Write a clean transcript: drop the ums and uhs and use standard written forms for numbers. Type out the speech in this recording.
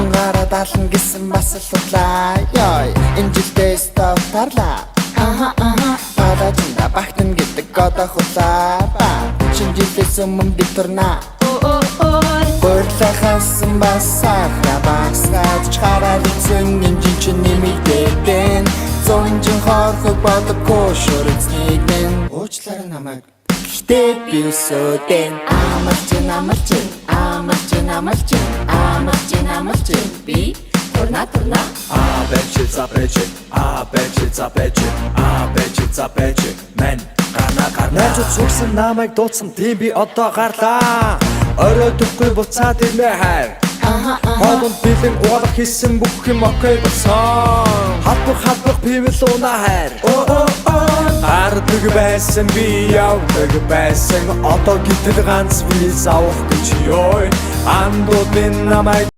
Онгаараа даална гэсэн бас л худлаа. Йой, энэ жилдээ стоп тарлаа. Аха аха, палажинда багтана гэдэг одоо худлаа. Ба шинэ жилээс өмнө би турнаа. Гурлахасан бас сахра багсгаад ч хараад эзэн, энэ жин чинь нэмэгдээд. Зунжин хорхог бодохгүй шүрцнийг минь. Уучлаарай намайг. Гэхдээ би өсөөдэн. Амарч амарч амарч амарч амарч амарч, би турна турна. А Б Ч За Б Ч А Б Ч За Б Ч А Б Ч За Б Ч мэн гарна гарна. Найзууд сүрсэн, намайг дуудсан, тийм би одоо гарлаа. Оройдохгүй буцаад ирнэ хайр. Хоолунд бэлэн угаалга хийсэн, бүх юм okay болсон. Халбах халбах пивэл уна хайр. Гардаг байсан, би явдаг байсан. Одоо гэтэл ганц виз авах гэж ёй. Андууд минь намайг